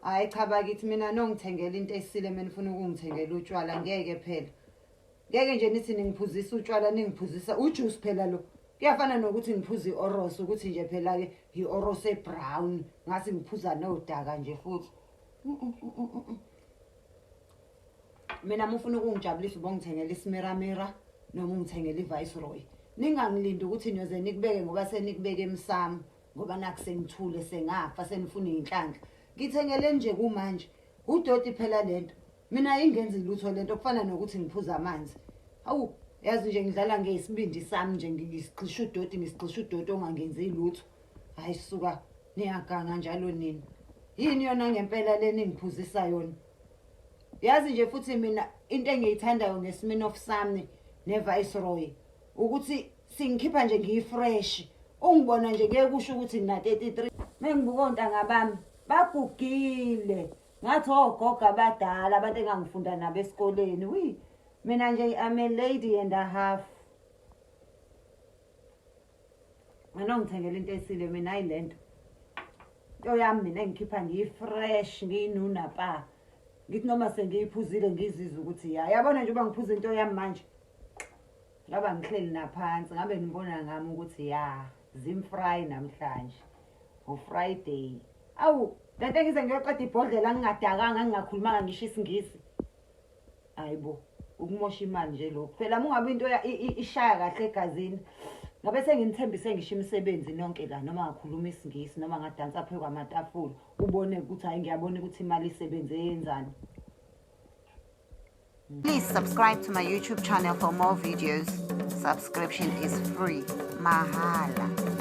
Hhayi cha bakithi mina nongithengela into esile uma nifuna ukungithengela utshwala ngeke phela. Ngeke nje nithi ningiphuzisa utshwala ningiphuzisa ujuice phela lo. Kuyafana nokuthi ngiphuza i-oros ukuthi nje phela-ke i-oros e-brown ngathi ngiphuza nodaka nje futhi. Mina uma ufuna ukungijabulisa ubongithengela isimiramira noma ungithengela i-viceroy. Ningangilindi ukuthi niyoze nikubeke ngoba senikubeke emsamo ngoba nakhu sengithule sengafa senifuna iy'nhlanhla. Ngithengeleni nje kumanje. Udoti phela lento. Mina ayingenzi lutho lento kufana nokuthi ngiphuza amanzi. Hawu yazi nje ngidlala ngesibindi sami nje ngisigxisha udoti ngisigxisha udoti ongangenzi lutho. Hayi suka niyaganga njalo nini. Yini yona ngempela le ningiphuzisa yona? Yazi nje futhi mina into engiyithandayo ngeSmirnoff sami neViceroy ukuthi singikhipha nje ngiyifresh. Ungibona nje kuye kusho ukuthi ngina 33. Mengibuka ontanga bami bagugile. Ngathi ogogo abadala abantu engangifunda nabo esikoleni. Wi mina nje I'm a lady and a half. Wena ungithengela into esile mina hayi lento. Into yami mina engikhipha ngiyifresh ngiyinuna pa. Ngithi noma sengiyiphuzile ngizizwe ukuthi ya yabona nje uba ngiphuza into yami manje. Ngaba ngihleli naphansi ngabe nibona ngami ukuthi ya zimfry namhlanje. NgoFriday. Awu, lento ngize ngiyoqeda ibhodlela ngingadakanga ngingakhulumanga ngisho isiNgisi. Hayibo, ukumosha imali nje lokhu. Phela uma ungabe into ishaya kahle egazini. Ngabe senginithembise ngisho imisebenzi nonke la noma ngakhuluma isiNgisi noma ngadansa phezu kwamatafula ubone ukuthi hayi ngiyabona ukuthi imali isebenze yenzani. Please subscribe to my YouTube channel for more videos. Subscription is free. Mahala.